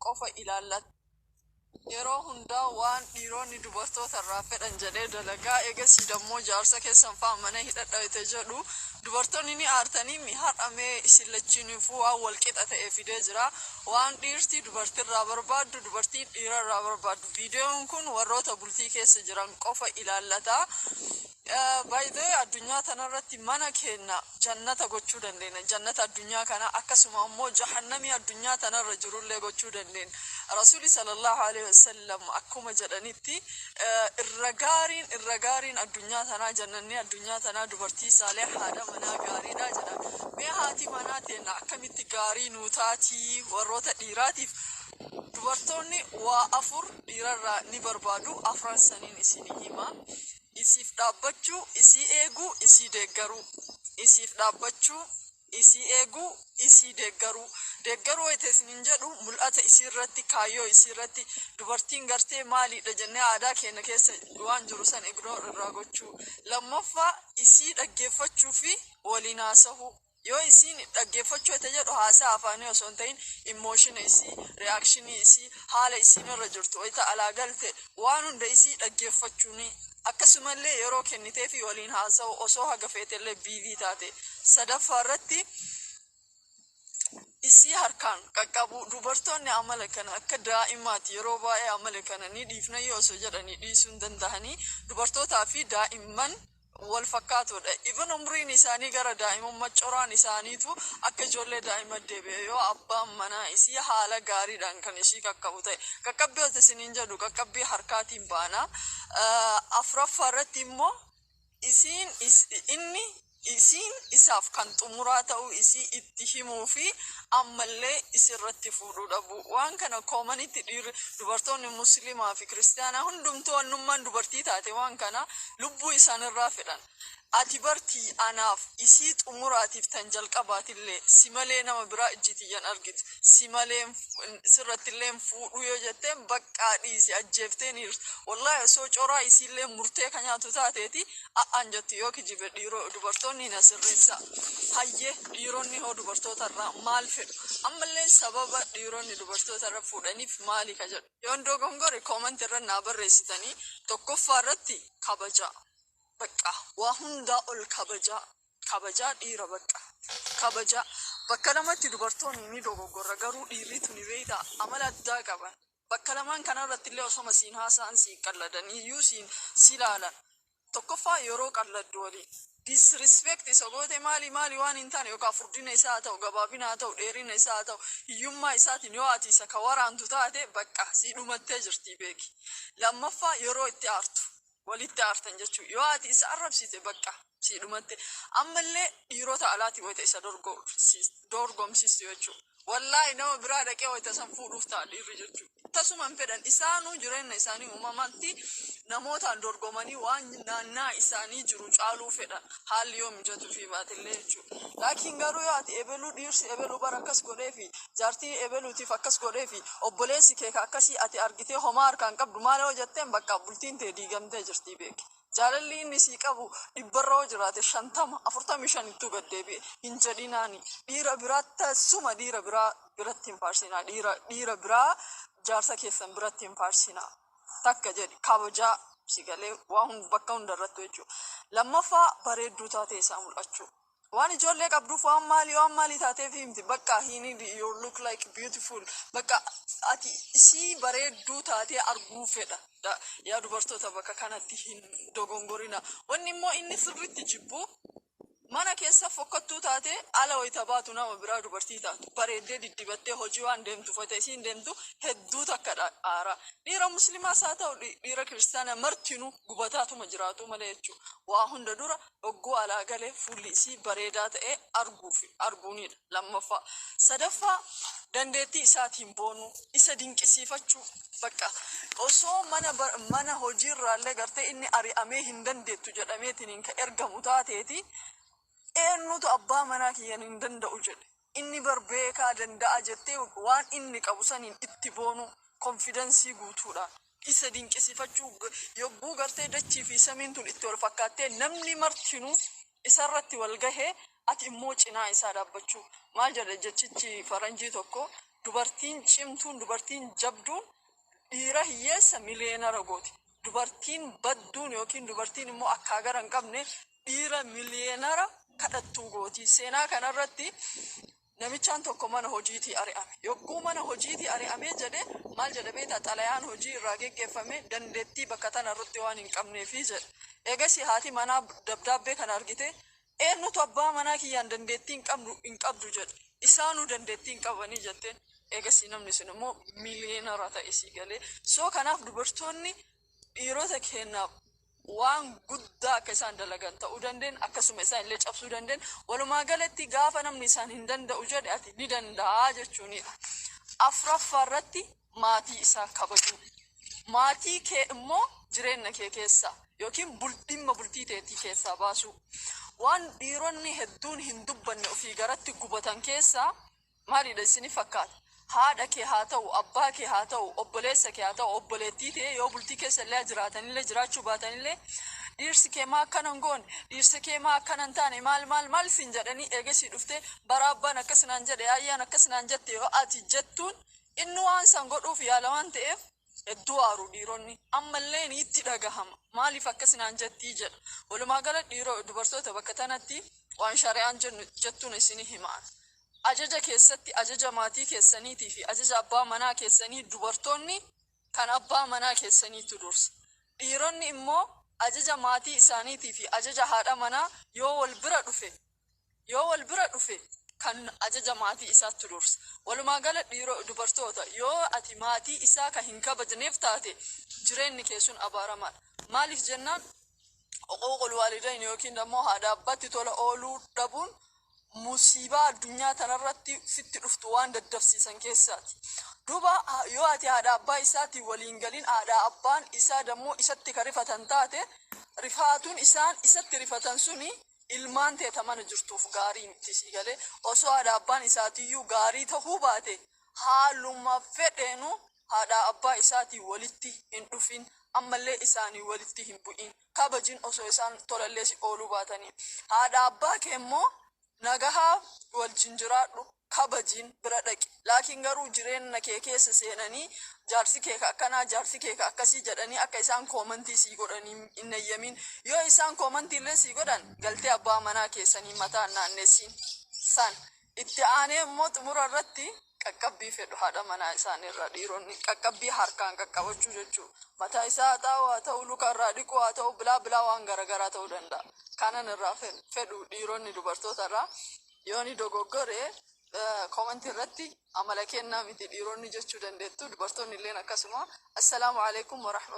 Qofa ilaallata. Yeroo hundaa waan dhiironni dubartoota irraa fedhan jedhee dalagaa. Eegasii dammoo jaarsa keessan faa mana hidhadha jedhu. Dubartoonni ni aartanii mi? Har'amee isin lachiinifuu waan wal qixa ta'e fidee jira. Waan dhiirti dubartirraa barbaaddu, dubartiin dhiirarraa barbaaddu. Viidiyoon kun warroota bultii keessa jiran qofa ilaallata. Baay'ee addunyaa tanarratti mana keenya jannata gochuu dandeenya. Jannata addunyaa kana, akkasuma immoo jahannamii addunyaa tanarra jirullee gochuu dandeenya. Rasuuli sallallahu alaihi wasallam akkuma jedhanitti, irra gaariin addunyaa tanaa, jannanni addunyaa tanaa, dubartii saalee, haadha manaa gaariidha jedhan. Mee haati manaa teenna akkamitti gaarii nuu taatii? Warroota dhiiraatiif, dubartoonni waa afur dhiirarraa ni barbaadu. Afran saniin isinii hima. Isiif dhaabbachuu, isii eeguu, isii deeggaruu. Isiif dhaabbachuu, isii eeguu, isii deeggaruu. Deeggaruu wayita isiniin jedhu, mul'ata isii irratti, kaayyoo isii irratti, dubartiin gartee maaliidha jennee aadaa keenya keessa waan jiru san ignore irraa gochuu. Lammaffaa, isii dhaggeeffachuu fi waliin haasahuu. Yoo isiin dhaggeeffachuu wayita jedhu, haasaa afaanii osoo hin ta'in, emotion isii, reaction isii, haala isiin irra jirtu, wayita alaa galte, waan hunda isii dhaggeeffachuuni, akkasumallee yeroo kennitee fi waliin haasa'u, osoo haga feetellee busy taate. Sadaffaa irratti, isii harkaan qaqqabu. Dubartoonni amala kana akka daa'imaati. Yeroo baay'ee amala kana ni dhiifna yoo osoo jedhanii dhiisuu hin danda'anii. Dubartootaa fi daa'imman wal fakkaatoodha. Even umriin isaanii gara daa'imummaa, coraan isaaniitu akka ijoollee daa'ima deebi'e yoo abbaan manaa isii haala gaariidhaan kan ishii qaqqabu ta'e. Qaqqabbii oti isiniin jedhu qaqqabbii harkaatiin baana. Afuraffaa irratti immoo, isiin inni isiin isaaf kan xumuraa ta'uu isii itti himuu fi ammallee isirratti fuudhuu dhabu. Waan kana koomanitti dhiirri, dubartoonni musliimaa fi kiristaanaa hundumtuu, wannummaan dubartii taate, waan kana lubbuu isaanirraa fedhan. Ati bartii anaaf isii xumuraatiif tan jalqabaatillee, si malee nama biraa ijjitiyyan argitu, si malee sirrattillee fuudhuu yoo jetteen, baqqaa dhiisi, ajjeefteen hirti. Wallaahi, osoo coraa isiillee murtee ka nyaatu taateeti a'aan jettu yoo kijibe. Dhiiroo, dubartoonni na sirreessa. Hayyee, dhiironni hoo dubartoota irraa maal fedhu? Ammallee sababa dhiironni dubartoota irra fuudhaniif maali ka jedhu yoon dogongore comment irra naa barreessitanii. Tokkoffaa irratti, kabajaa. Bakka waa hundaa ol kabajaa, kabajaa dhiira, bakka kabajaa. Bakka lamatti dubartoonni ni dogoggorra, garuu dhiirri tuni beeyta amala addaa qaban. Bakka lamaan kanarratti illee osoma siin haasa'an, siin qalladanii iyyuu siin si ilaalan. Tokkoffaa, yeroo qalladdu waliin disrespect isa goote, maali maali, waan hin taane, yookaan furdina isaa haa ta'u, gabaabina haa ta'u, dheerina isaa haa ta'u, hiyyummaa isaatiin yoo ati isa ka waraantu taate, bakka sii dhumattee jirti, beeki. Lammaffaa, yeroo itti aartu, walitti aartan jechuudha. Yoo ati isa arrabsite, bakka sii dhumatte. Ammallee dhiirota alaati wayita isa dorgomsiistu jechuudha. Wallaahi, nama biraa dhaqee wayita san fuudhuuf ta'a dhiirri jechuudha. Tasuma hin fedhan. Isaanuu jireenya isaanii uumamatti namootaan dorgomanii waan naannaa isaanii jiru caaluu fedhan, haalli yoo mijatuu fi baatellee jechuudha. Laakiin garuu yoo ati ebeluu dhiirsi ebeluu bara akkas godhee fi jaartii ebeluutiif akkas godhee fi obboleessi kee ka akkasii ati argitee homaa harkaan qabdu maal yoo jetteen, bakka bultiin tee diigamtee jirti, beeki. Jaalalli inni sii qabu 100rra yoo jiraate, 50, 45ttuu gad deebi'e hin jedhinaani. Dhiira biraa tasuma dhiira biraa biratti hin faarsinaa. Dhiira biraa jaarsa keessan biratti hin faarsinaa. Takka jedhi, kabajaa si galee waa bakka hunda irratti jechuudha. Lammaffaa, bareedduu taatee isaa mul'achuu. Waan ijoollee qabduuf, waan maalii waan maalii taateef himti. Bakka he need you look like beautiful. Bakka ati isii bareedduu taatee arguu fedha. Yaa dubartoota, bakka kanatti hin dogongorina. Wanni immoo inni sirritti jibbu, mana keessa fokkattuu taate, ala wayita baatu nama biraa dubartii taatu, bareeddee diddibattee hojii waan deemtu fate isiin deemtu hedduu takka aara. Dhiira musliimaas haa ta'u, dhiira kiristaanaa, martinuu gubataatuma jiraatu malee jechuudha. Waa hunda dura hogguu alaa galee fuulli isii bareedaa ta'ee arguuf arguunidha lammaffaa. Sadaffaa, dandeettii isaatiin boonuu, isa dinqisiifachuu. Bakka osoo mana hojiirraallee gartee inni ari'amee hin dandeettu jedhameetiin ka ergamu taateeti, eenyutu abbaa manaa kiyyan hin danda'u jedhe, inni bar beekaa danda'a jettee waan inni qabu saniin itti boonu, confidence guutuudhaan isa dinqisiifachuu. Yogguu gartee dachii fi samiin tun itti wal fakkaattee namni martinuu isarratti wal gahee, ati immoo cinaa isaa dhaabbachuu. Maal jedha jechichi faranjii tokko? Dubartiin cimtuun, dubartiin jabduun dhiira hiyyeessa millionaire gooti. Dubartiin badduun yookiin dubartiin immoo akka gara hin qabne dhiira millionaire kadhattuu gooti. Seenaa kanarratti namichaan tokko mana hojiitii ari'ame. Yogguu mana hojiitii ari'amee jedhe, maal jedhe beektaa? Xalayaan hojii irraa geggeeffame dandeettii bakka tana irratti waan hin qabneefi jedhe. Eegasii haati manaa dabdaabbee kana argite, "Eenyutu abbaa manaa kiyyaan dandeettii hin qabdu jedhe? Isaanuu dandeettii hin qabanii," jetteen. Eegasii namni sun immoo millionaire ta'e sii galee. So kanaaf dubartoonni dhiirota keenyaaf waan guddaa akka isaan dalagan ta'uu dandeen, akkasuma isaan illee cabsuu dandeen. Walumaa galatti gaafa namni isaan hin danda'u jedhe, ati ni danda'a jechuunidha. Afuraffaa irratti maatii isaa kabajuu. Maatii kee immoo jireenya kee keessaa yookiin dhimma bultii teetii keessaa baasuu. Waan dhiironni hedduun hin dubbanne, ofii garatti gubatan keessaa maalidha isini fakkaata? Haadha kee haa ta'u, abbaa kee haa ta'u, obboleessa kee haa ta'u, obboleettii ta'e, yoo bultii keessa illee jiraatanillee jiraachuu baatanillee, dhiirsi kee maa akkana hin goone, dhiirsi kee maa akkana hin taane, maal maal maal siin jedhanii, eegasii dhuftee bara abbaan akkasinaan jedhe, ayyaan akkasinaan jette yoo ati jettuun, inni waan san godhuuf yaala waan ta'eef hedduu aaru dhiironni. Ammallee ni itti dhagahama, maaliif akkasinaan jettii jedha. Walumaa gala dhiiroo dubartoota bakka tanatti waan shari'aan jettuun isinii himaan. Ajaja keessatti ajaja maatii keessaniitii fi ajaja abbaa manaa keessanii, dubartoonni kan abbaa manaa keessaniitu dursa. Dhiironni immoo ajaja maatii isaaniitii fi ajaja haadha manaa yoo wal bira dhufe, kan ajaja maatii isaatti dursa. Walumaa gala dhiiroo dubartoota, yoo ati maatii isaa kan hin kabajneef taate, jireenyi kee sun abaaramaadha. Maaliif jennaan, عقوق الوالدين yookiin immoo haadha abbaatti tola ooluu dhabuun musiibaa addunyaa tanarratti sitti dhuftu waan daddafsiisan keessaati. Duuba yoo ati haadha abbaa isaatiin waliin galin, haadha abbaan isaa dammoo isatti ka rifatan taate, rifaatuun isaan isatti rifatan suni ilmaan teeta mana jirtuuf gaarii miti si galee. Osoo haadha abbaan isaatiiyyuu gaarii tahuu baate, haaluma fedheenu haadha abbaa isaatiin walitti hin dhufin, ammallee isaanii walitti hin bu'in, kabajin osoo isaan tolallee si ooluu baatanii. Haadha abbaa kee immoo nagahaa wajjin jiraadhu, kabajiin bira dhaqi. Laakiin garuu jireenya kee keessa seenanii jaarsi kee ka akkanaa, jaarsi kee ka akkasii jedhanii akka isaan comment sii godhanii hin eeyyamin. Yoo isaan comment illee sii godhan, galtee abbaa manaa keessanii mataa naannessin san. Itti aanee immoo xumura irratti qaqqabbii fedhu haadha manaa isaaniirra dhiironni, qaqqabbii harkaan qaqqabachuu jechuu, mataa isaa haa ta'u, haa ta'u luka irraa dhiquu haa ta'u, bilaa bilaa waan garaagaraa ta'uu danda'a. Kanan irraa fedhu dhiironni dubartoota irraa, yoo ni dogoggore comment irratti amala kennaa miti dhiironni jechuu dandeettu, dubartoonni illeen akkasuma. السلام عليكم ورحمة